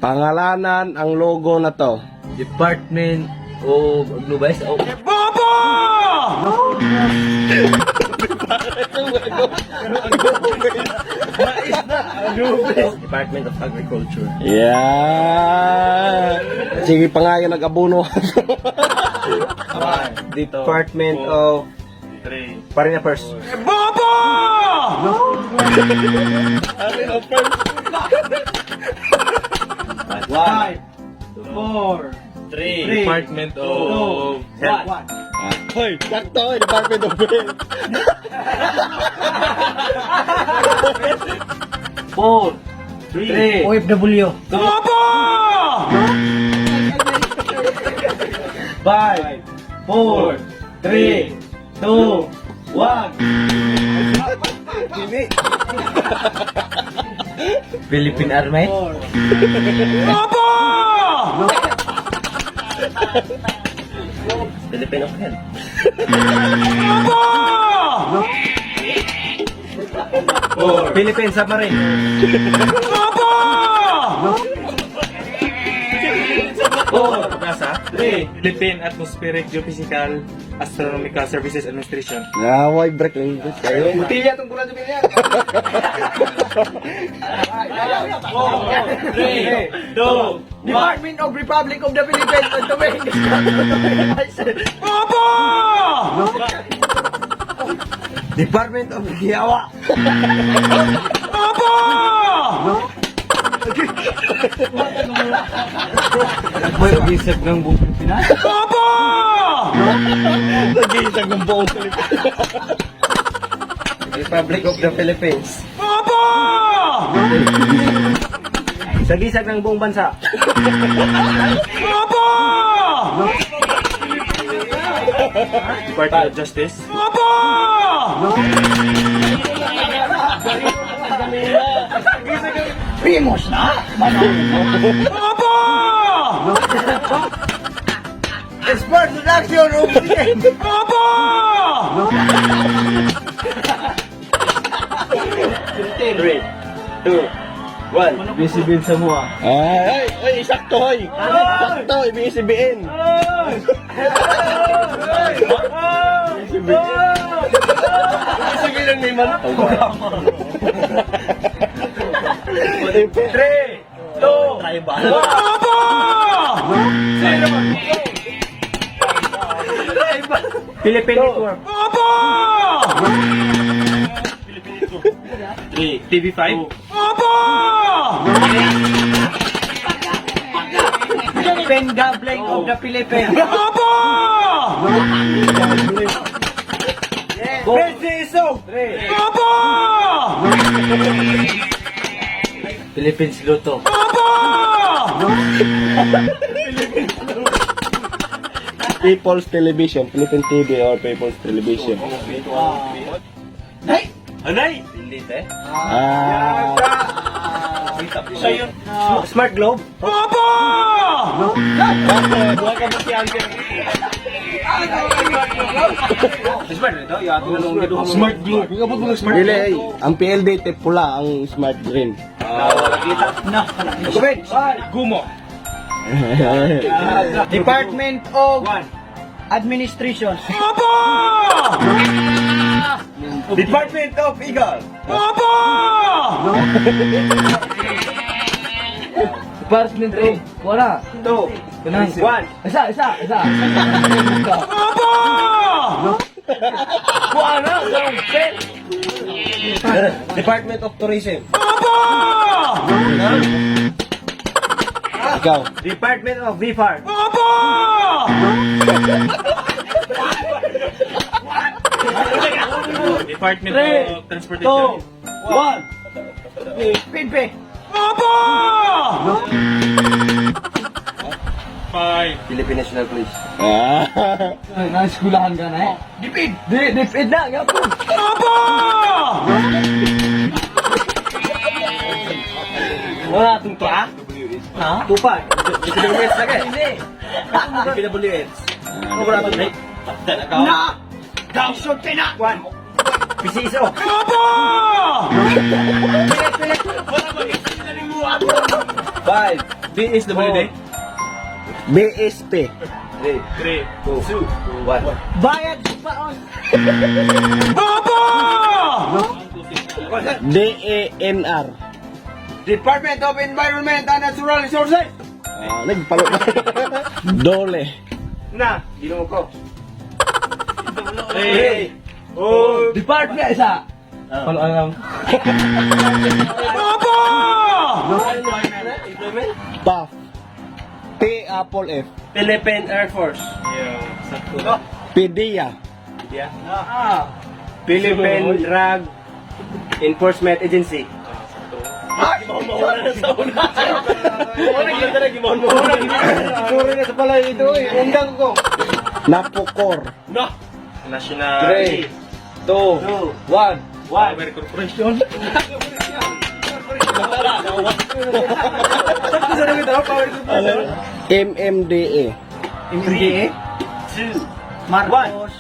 Pangalanan ang logo na to. Department of Agnubais. Oh. Department of Agriculture. Yeah. Sige pa nga yung nag-abono. Department of 3. Foreign Affairs. One, 4. 3. Department of Health. Hoy, sakto, Department of Health. 4, 3, OFW. 5, 4, 3, 2, 1. Philippine Army? Philippine of Health. Philippine Submarine. 4, NASA. 3, Philippine Atmospheric Geophysical Astronomical Services Administration. Naway break lang dito kayo. Butilya itong bulan sa bilya. 4, 3, 2, Department of Republic of the Philippines and the Department of Giawa. May gisag ng buong Pilipinas. Nag-iisang ng buong Pilipinas. Republic of the Philippines. Sagisag ng buong bansa. Department of Justice. Primos na! Sport production of 3, 2, 1. Busy bin sa mua. Ay, ay, sakto, hoy. Sakto, ibig-sabihin. Ibig sabihin ng Neymar. 3, 2, Tribal. Philippine Network. 3. TV5. Philippine Gambling of the Philippines. Preciso! Philippines Luto. People's Television, Philippine TV or People's Television. Anay! Delete eh. Ah. Siya yun. Smart Globe. Smart ito? Smart Globe. Smart Dili, ay, ang PLDT pula, ang Smart Green. Comment! Gumo. Department of Administration. Department of Eagle. Department of Wala. 2, 1. Isa, isa, isa. Wala! Department of Tourism. Ikaw. Department of VFAR. Department 3, of Transportation. 2, 1. PNP. 5. Philippine National Police. Ah. Naiskulahan ka na eh. Dipid! Di, dipid na! Gapon! Wala itong tuwa? Ha? Tupa. DPWH na kayo. DPWH. Wala itong Na! Daw na! 1. PCSO. 5, DSWD. BSP. 3, 3, 2, 1. Bayad paon. DANR. Department of Environment and Natural Resources. Ah, nagpalo na. Dole. Na. Ginoo ko. 3, 4, Department isa. Palo alam. PAF. P Apple F. Philippine Air Force. Yeah, sakto. PDEA. Yeah. Philippine Drug Enforcement Agency. Sorry na sa pala ito eh. Undang ko. Napocor. No. National 3, 2, 1. Power Corporation. MMDA. MDA? 2, Marcos.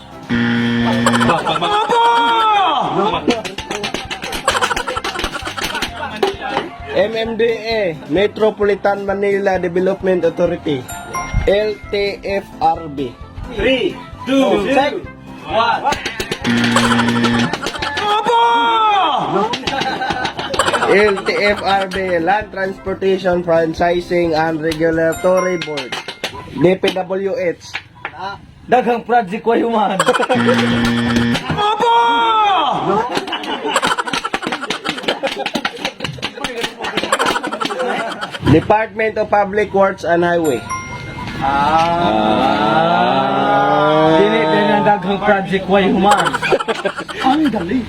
MMDA, Metropolitan Manila Development Authority. LTFRB. 3, 2, 1. LTFRB, Land Transportation Franchising and Regulatory Board. DPWH. Daghang project ko human. Department of Public Works and Highway. Ah. Dili din ang daghang project way human. Ang dali.